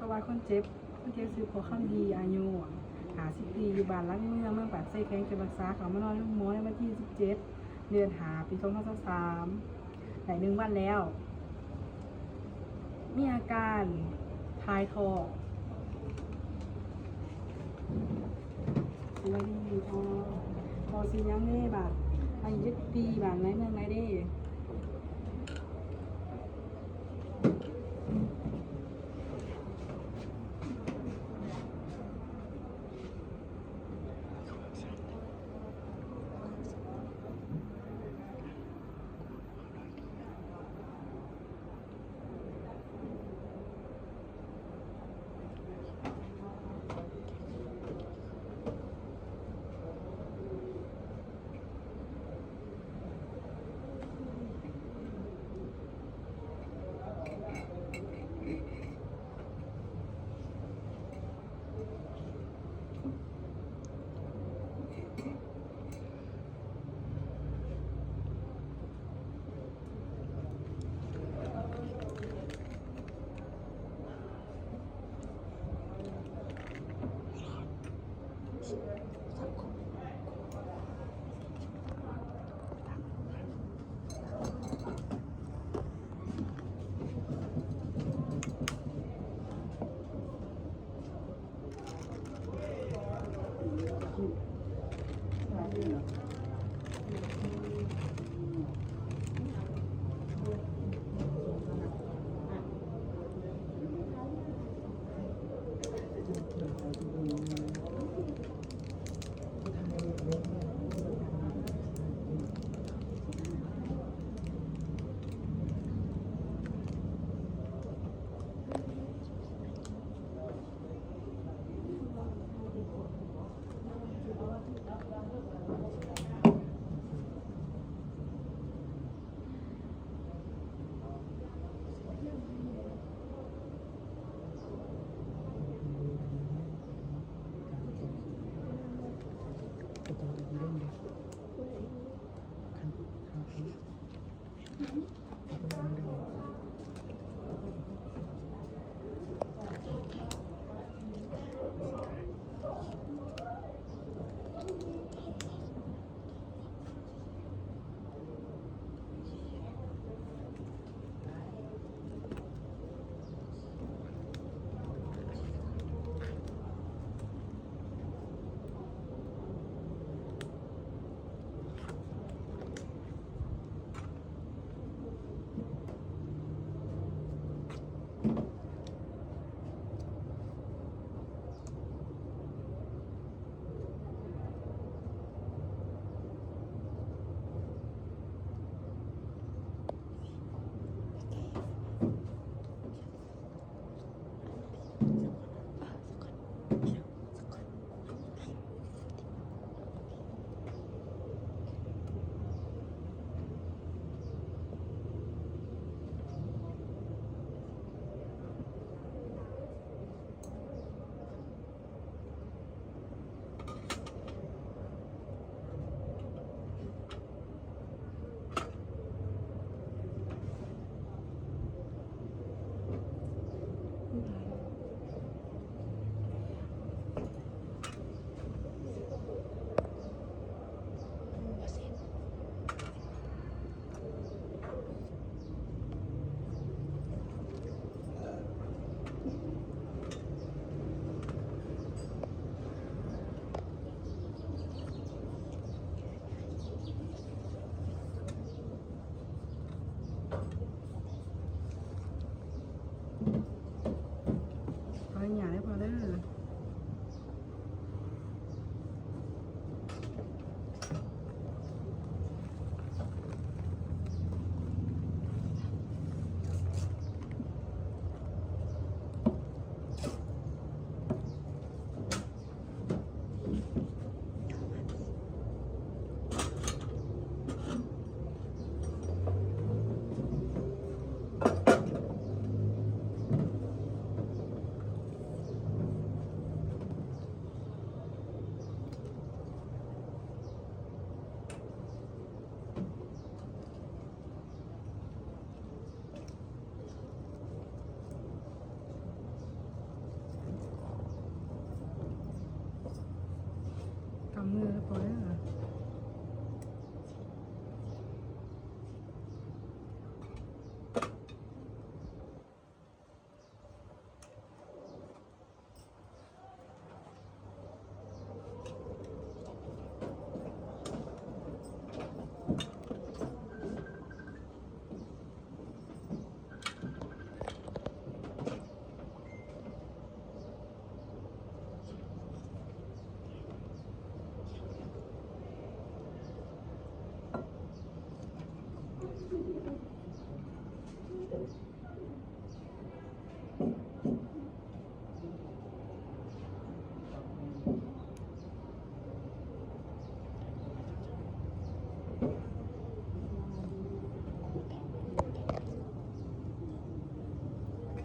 ປະຫວັດຄົນເຈັບ, ຄົນເຈັບຊື່ ພໍ່ຄຳດີ ອາຍຸຫ້າສິບປີ ຢູ່ບ້ານຫຼັງເມືອງ ເມືອງປາກເຊ ແຂວງຈຳປາສັກ ເຂົ້າມານອນໂຮງໝໍໃນວັນທີສິບເຈັດ ເດືອນຫ້າ ປີສອງພັນຊາວສາມ ໄດ້ໜຶ່ງວັນແລ້ວ. ມີອາການຖ່າຍທ້ອງ. ສະບາຍດີພໍ່. ພໍ່ຊື່ຫຍັງເດ້ບາດ? ອາຍຸຈັກປີບາດ? ໃນເມືອງໃດເດ້?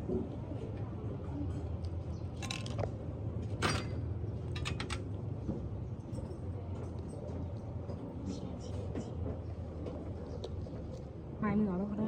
ລາຍມືເອົາໂລດກໍໄດ້.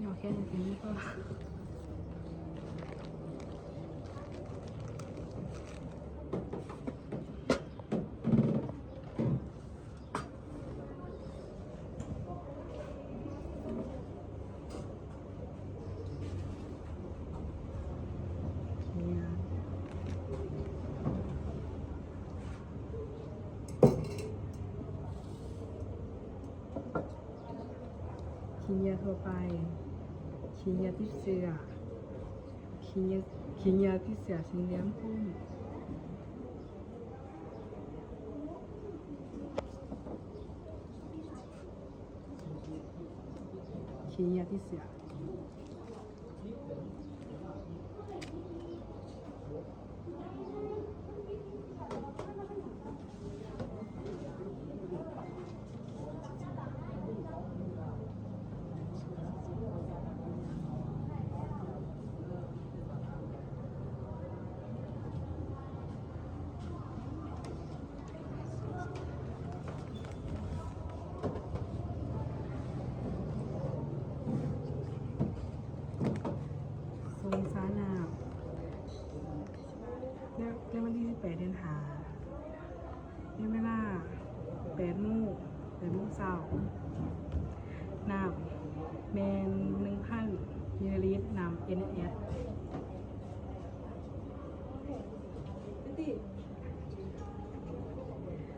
ເອົາແຄ່ນີ້ກໍ ຂີ້ເຫຍື້ອທົ່ວໄປ, ຂີ້ເຫຍື້ອຕິດເຊື້ອ, ຂີ້ເຫຍື້ອ, ຂີ້ເຫຍື້ອຕິດເຊື້ອສີ່ຫຼ່ຽມໂຄ້ງ. ຂີ້ເຫຍື້ອຕິດເຊື້ອ. ຊົງຊານ້ຳ ໃນ ໃນວັນທີສິບແປດ ເດືອນຫ້າ ໃນເວລາແປດໂມງ ແປດໂມງເຊົ້າ. ນ້ຳແມ່ນໜຶ່ງພັນມິນລີລິດ ນ້ຳເອັນເອັນເອັສ.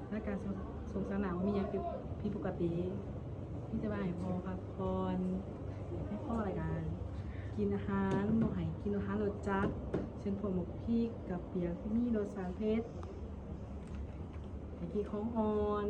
ແລະການຊົງຊານ້ຳບໍ່ມີຫຍັງຜິດ ຜິດປົກກະຕິ ມີແຕ່ວ່າໃຫ້ພໍ່ພັກຜ່ອນ ໃຫ້ພໍ່ ແລະກະກິນອາຫານ ບໍ່ໃຫ້ກິນອາຫານລົດຈັດ ເຊັ່ນພວກໝາກພິກ ກະປຽກທີ່ມີລົດຊາດເຜັດ ໃຫ້ກິນຂອງອ່ອນ.